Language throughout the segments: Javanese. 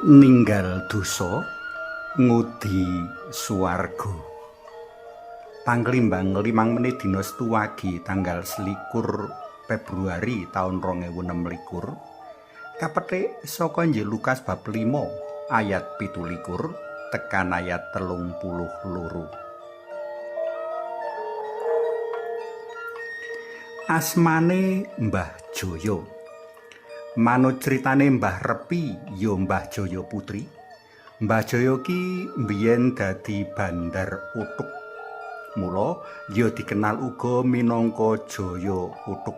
Ninggal dosa ngudi swarga. Panglimbang 5 menit dina Setu Wage tanggal 21 Februari taun 2026 kapethik saka Injil Lukas bab 5 ayat 17 tekan ayat 32. Asmane Mbah Jaya. Manut critane Mbah Repi ya Mbah Jaya Putri. Mbah Jaya ki mbiyen dadi bandar utuk. Mula ya dikenal uga minangka Jaya Utuk.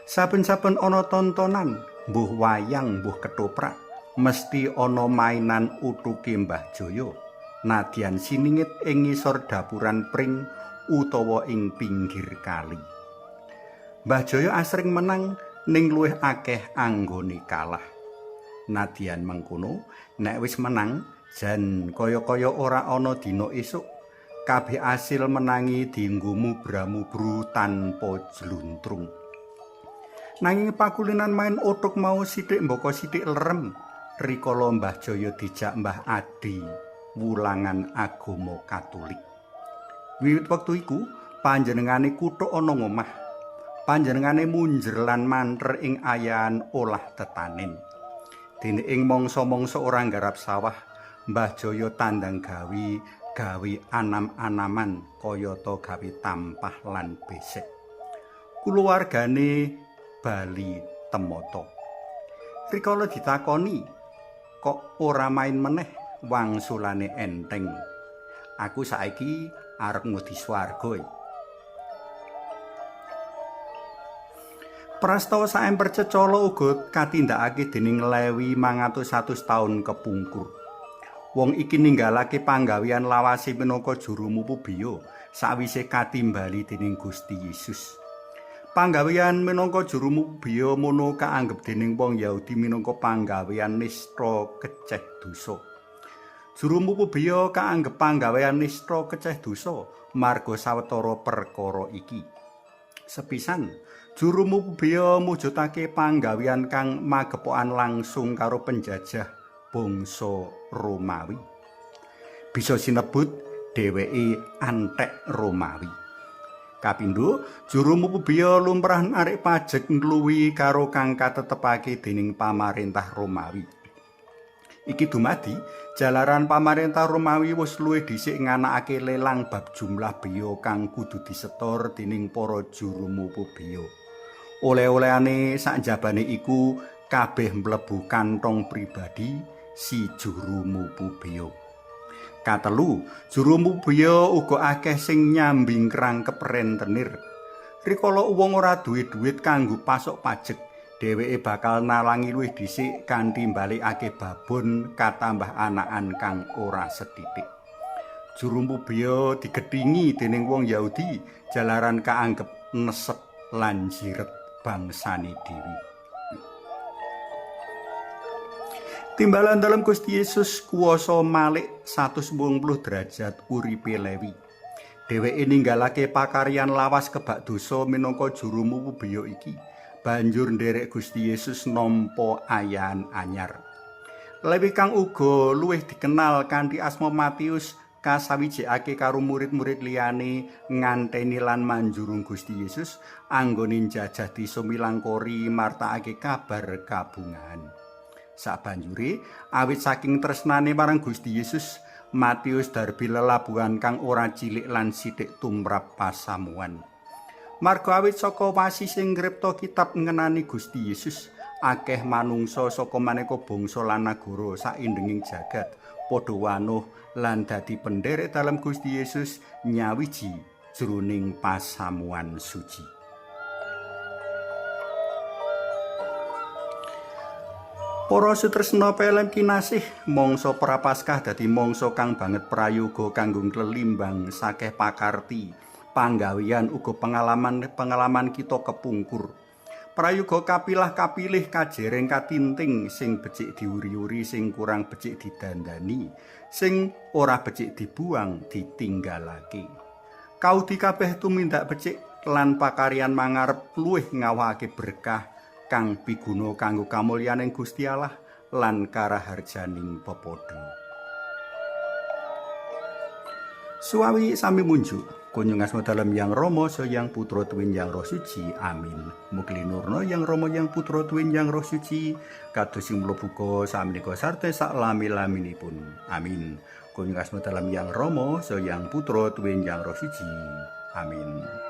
Saben-saben ana tontonan, mbuh wayang, mbuh ketoprak, mesti ana mainan utuke Mbah Jaya. Nadyan siningit ing ngisor dapuran pring utawa ing pinggir kali. Mbah Jaya asring menang ning luwih akeh anggone kalah. Nadyan mengkono, nek wis menang, jan kaya-kaya ora ana dina esuk. Kabeh asil menangi dienggo mubra-mubru tanpa jluntrung. Nanging pakulinan main otuk mau sithik mbaka sithik lerem rikala Mbah Jaya dijak Mbah Adi wulangan agama Katolik. Wiwit wektu iku panjenengane kuthuk ana ngomah. Panjenengane munjer lan manter ing ayahan olah tetanen. Dene ing mangsa-mangsa ora nggarap sawah, Mbah Jaya tandang gawe gawe anam-anaman kayata gawe tampah lan besek. Kulawargane bali temata. Rikala ditakoni kok ora main meneh, wangsulane enteng. Aku saiki arep ngudi swarga. Prastawa saemper cecala uga katindakake dening Lewi mangatus-atus taun kepungkur. Wong iki ninggalake panggawean lawase minangka juru mupu beya sawise katimbali dening Gusti Yesus. Panggawean minangka juru mupu beya mono kaanggep dening wong Yahudi minangka panggawean nista keceh dosa. Juru mupu beya kaanggep panggawean nista keceh dosa marga sawetara perkara iki. Sepisan, juru mupu beya mujudake panggawean kang magepokan langsung karo penjajah bangsa Romawi. Bisa sinebut dheweke antek Romawi. Kapindho, juru mupu beya lumrah narik pajek ngluwihi karo kang katetepake dening pamarentah Romawi. Iki dumadi jalaran pamarentah Romawi wis luwih dhisik nganakake lelang bab jumlah beya kang kudu disetor dening para juru mupu beya. Oleh-olehane sakjabane iku kabeh mlebu kantong pribadi si juru mupu beya. Katelu, juru mupu beya uga akeh sing nyambing krangkep rentenir. Rikala wong ora duwe dhuwit kanggo pasok pajek, dheweke bakal nalangi luwih dhisik kanthi mbalikake babon katambah anakan kang ora sethithik. Juru mupu beya digethingi dening wong Yahudi jalaran kaanggep nesep lan jiret bangsane dhewe. Timbalan dalem Gusti Yesus kuwasa malik 180 derajat uripe Lewi. Dheweke ninggalake pakaryan lawas kebak dosa minangka juru mupu beya iki. Banjur nderek Gusti Yesus nampa ayahan anyar. Lewi kang uga luwih dikenal kanthi asma Matius kasawijikake karo murid-murid liyane nganteni lan manjurung Gusti Yesus anggone njajah desa milangkori martakake kabar kabungahan. Sabanjure, awit saking tresnane marang Gusti Yesus, Matius darbi lelabuhan kang ora cilik lan sithik tumrap pasamuan. Marga awit saka wasi sing ngripta kitab ngenani Gusti Yesus, akeh manungsa saka maneka bangsa lan nagara saindenging jagat padha wanuh lan dadi penderek dalem Gusti Yesus nyawiji jroning pasamuan suci. Para sutresna pelem kinasih, mangsa Prapaskah dadi mangsa kang banget prayoga kanggo nglelimbang sakeh pakarti, panggawean uga pengalaman-pengalaman kita kepungkur. Prayoga kapilah kapilih kajereng katinting sing becik diuri-uri, sing kurang becik didandani, sing ora becik dibuang ditinggalake. Kaudi kabeh tumindak becik lan pakaryan mangarep luwih ngawake berkah Kang piguna kanggo kamulyaning Gusti Allah lan karaharjaning pepadha. Suwawi sami munjuk kunjung asma dalem Yang Rama Yang Putra tuwin Yang Roh Suci. Amin. Mugi linurna Yang Rama Yang Putra tuwin Yang Roh Suci kados sing mula buka samenika sarta sak lami-laminipun. Amin. Kunjung asma dalem Yang Rama Yang Putra tuwin Yang Roh Suci. Amin.